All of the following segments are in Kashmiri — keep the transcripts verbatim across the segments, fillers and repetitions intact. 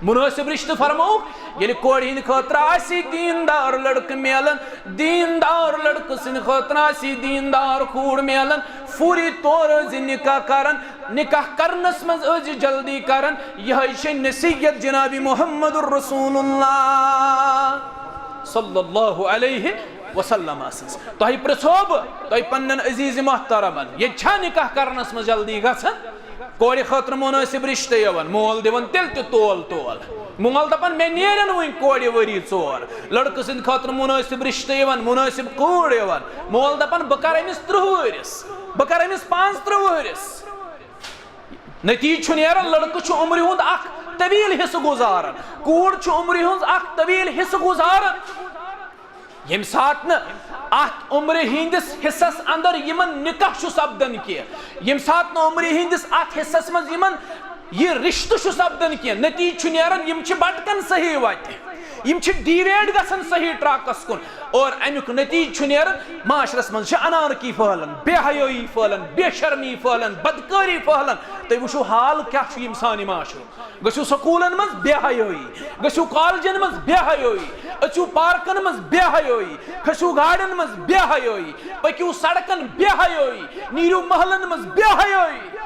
مناسب رشتہٕ فرمووُکھ، ییٚلہِ کورِ ہٕنٛدِ خٲطرٕ آسہِ دیٖندار لڑکہٕ میلان، دیٖندار لڑکہٕ سٕنٛدِ خٲطرٕ آسہِ دیٖندار کوٗر میلان، فوری طور ٲسۍ نکاح کران۔ نکاح کرنس منٛز ٲسۍ جلدی کران۔ یِہے چھِ نصیحت جناب محمد رسول اللہ صلی اللہ علیہ وسلم سٕنٛز۔ تۄہہِ پرژھو بہٕ، تۄہہِ پننٮ۪ن عزیز محترمن، ییٚتہِ چھا نکاح کرنس منٛز جلدی گژھان؟ کورِ خٲطرٕ مناسب رشتہٕ یِوان، مول دِوان تیٚلہِ تہِ تول تول۔ مول دپان، "مےٚ نیرن وُنہِ کورِ ؤری ژور۔" لڑکہٕ سٕنٛدِ خٲطرٕ مناسب رشتہٕ یِوان، مناسب کوٗر یِوان، مول دپان، "بہٕ کرٕ أمِس ترٕٛہ وُہرِس، بہٕ کرٕ أمِس پانٛژھ ترٕٛہ وُہرِس۔" نتیجہٕ چھُ نیران، لڑکہٕ چھُ عمرِ ہُنٛد اکھ طویل حصہٕ گُزاران، کوٗر چھُ عمرِ ہُنٛد اکھ طویل حصہٕ گُزاران۔ ییٚمہِ ساتہٕ نہٕ اتھ عمرِ ہٕنٛدِس حصس اندر یِمن نکاح چھُ سپدان کینٛہہ، ییٚمہِ ساتہٕ نہٕ عمرِ ہٕنٛدِس اتھ حصس منٛز یِمن یہِ رشتہٕ چھُ سپدان کینٛہہ، نتیجہٕ چھُ نیران، یِم چھِ بٹکان صحیح وتہِ، یِم چھِ deviate گژھان صحیح trackس کُن، اور امیُک نتیجہٕ چھُ نیران، معاشرس منٛز چھِ انارکی پھٔہلان، بے حیٲیی پھٔہلان، بے شرمی پھٔہلان، بدکٲری پھٔہلان۔ تُہۍ وٕچھِو حال کیٛاہ چھُ یِم سانہِ معاشرُک۔ گٔژھِو سکوٗلن منٛز بے حیٲیی، گٔژھِو کالجن منٛز بے حیٲیی، أژِو پارکن منٛز بے حیٲیی، کھٔسِو گاڑٮ۪ن منٛز بے حیٲیی، پٔکِو سڑکن بے حیٲیی، نیٖرِو محلن منٛز بے حیٲیی۔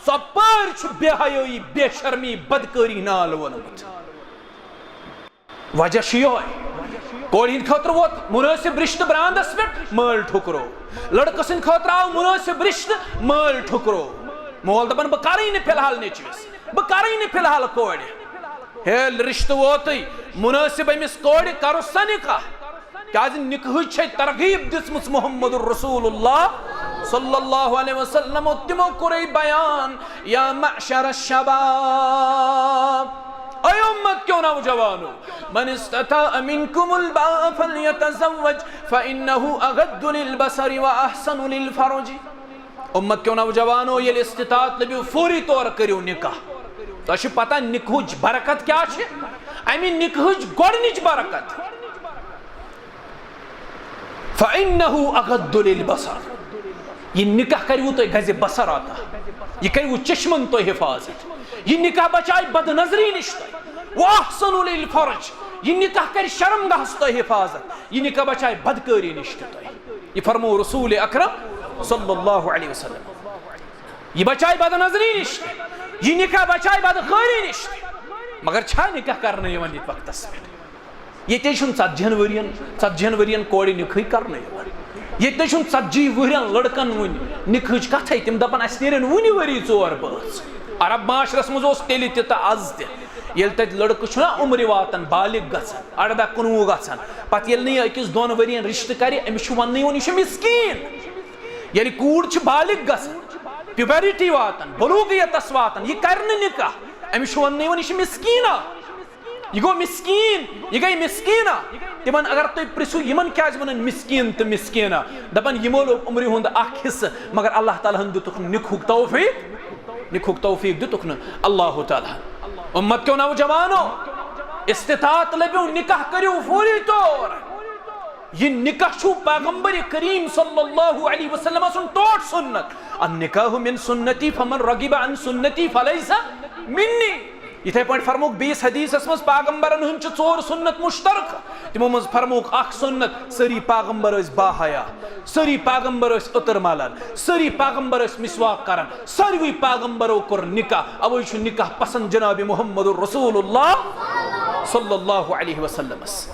ژۄپٲرۍ چھُ بے حیٲیی، بے شرمی، بدکٲری نال ووٚنمُت۔ وجہ چھُ یِہوٚے، کورِ ہِنٛدِ خٲطرٕ ووت مُنٲسِب رِشتہٕ براندَس پٮ۪ٹھ، مٲلۍ ٹھُکرو۔ لٔڑکہٕ سٕنٛدِ خٲطرٕ آو مُنٲسِب رِشتہٕ، مٲلۍ ٹھُکرو۔ مول دَپان، "بہٕ کَرٕے نہٕ فی الحال نیٚچوِس، بہٕ کَرٕے نہٕ فی الحال کورِ۔" ہے، رِشتہٕ ووتُے، مُنٲسِب أمِس کورِ، کَرُس سا نِکاح۔ کیٛازِ نِکاحٕچ چھےٚ ترغیٖب دِژمٕژ محمد رسول اللہ صلی اللہ علیہ وسلمو۔ تِمو کوٚرُے بیان، یا معشر الشباب، اے اُمت کیو نوجوانو، من استطاع منکم الباء فلیتزوج فإنہ اغض للبصر واحسن للفرج۔ اُمت کیو نوجوانو، ییٚلہِ استطاعت لٔبِو، فوری طور کٔرِو نِکاح۔ تۄہہِ چھِ پتہ نِکاحٕچ برکت کیٛاہ چھِ؟ اَمہِ نِکاحٕچ گۄڈٕنِچ برکت، فإنہ اغض للبصر، یہِ نِکاح کَرِوٕ تۄہہِ گَزِ بصر عطا، یہِ کَرِوٕ چشمن تۄہہِ حفاظت، یہِ نِکاح بچایہِ بد نظری نِش تۄہہِ، واحسن للفرج، یہِ نِکاح کَرِ شرمگاہس تۄہہِ حفاظت، یہِ نِکاح بچایہِ بدکٲری نِش تہِ تۄہہِ۔ یہِ فرموو رسول اکرم صلی اللہ علیہ وسلم۔ یہِ بچایہِ بد نظری نِش تہِ، یہِ نِکاح بچایہِ بدکٲری نِش تہِ۔ مگر چھا نِکاح کرنہٕ یِوان ییٚتہِ وقتس پٮ۪ٹھ؟ ییٚتے چھُنہٕ ژتجی ہن ؤرین، ژتجی ہن ؤرین کورِ نِکاحٕے کرنہٕ یِوان۔ ییٚتہِ چھُنہٕ ژتجی وُہرٮ۪ن لڑکن وُنہِ نِکاحٕچ کتھے۔ تِم دپان، "اسہِ نیرن وُنہِ ؤری ژور پانٛژھ۔" عرب معاشرس منٛز اوس تیٚلہِ تہِ تہٕ از تہِ۔ ییٚلہِ تتہِ لڑکہٕ چھُنہ عمرِ واتان، بالغ گژھان، ارداہ کُنوُہ گژھان، پتہٕ ییٚلہِ نہٕ یہِ أکِس دۄن ؤرین رشتہٕ کرِ، أمِس چھُ وننہٕ یِوان، "یہِ چھُ مسکین۔" ییٚلہِ کوٗر چھِ بالغ گژھان، پیوبرٹی واتان، بلوغیتس واتان، یہِ کرِ نہٕ نِکاح، أمِس چھُ وننہٕ یِوان، "یہِ چھِ مسکیٖنہ۔" یہِ گوٚو مسکین، یہِ گٔے مسکینہ۔ تِمن اگر تُہۍ پرژھِو، یِمن کیازِ وَنان مسکین تہٕ مسکینہ؟ دَپان، یِمو لوٚب عمرِ ہُنٛد اکھ حصہٕ، مگر اللہ تعالیٰ ہن دِتُکھ نہٕ نِکاحُک توفیق، نِکاحُک توفیق دِتُکھ نہٕ اللہ تعالیٰ ہن۔ اُمت کیو نوجوانو، استطاعت لٔبِو، نِکاح کٔرِو فوری طور۔ یہِ نِکاح چھُ پیغمبر کریم صلی اللہ علیہ وسلم سُنٛد ٹوٹھ سُنت۔ النکاح من سنتی فمن رغب عن سنتی فلیس منی۔ یِتھے پٲٹھۍ فرمووُکھ بیٚیِس حدیثس منٛز، پیغمبرن ہٕنٛدۍ چھِ ژور سُنت مشترکہ۔ تِمو منٛز فرمووُکھ اکھ سُنت، سٲری پیغمبر ٲسۍ باحیا، سٲری پیغمبر ٲسۍ عطر ملان، سٲری پیغمبر ٲسۍ مسواک کران، ساروٕے پیغمبرو کوٚر نکاح۔ اوے چھُ نکاح پسند جناب محمد رسول اللہ صلی اللہ علیہ وسلمس۔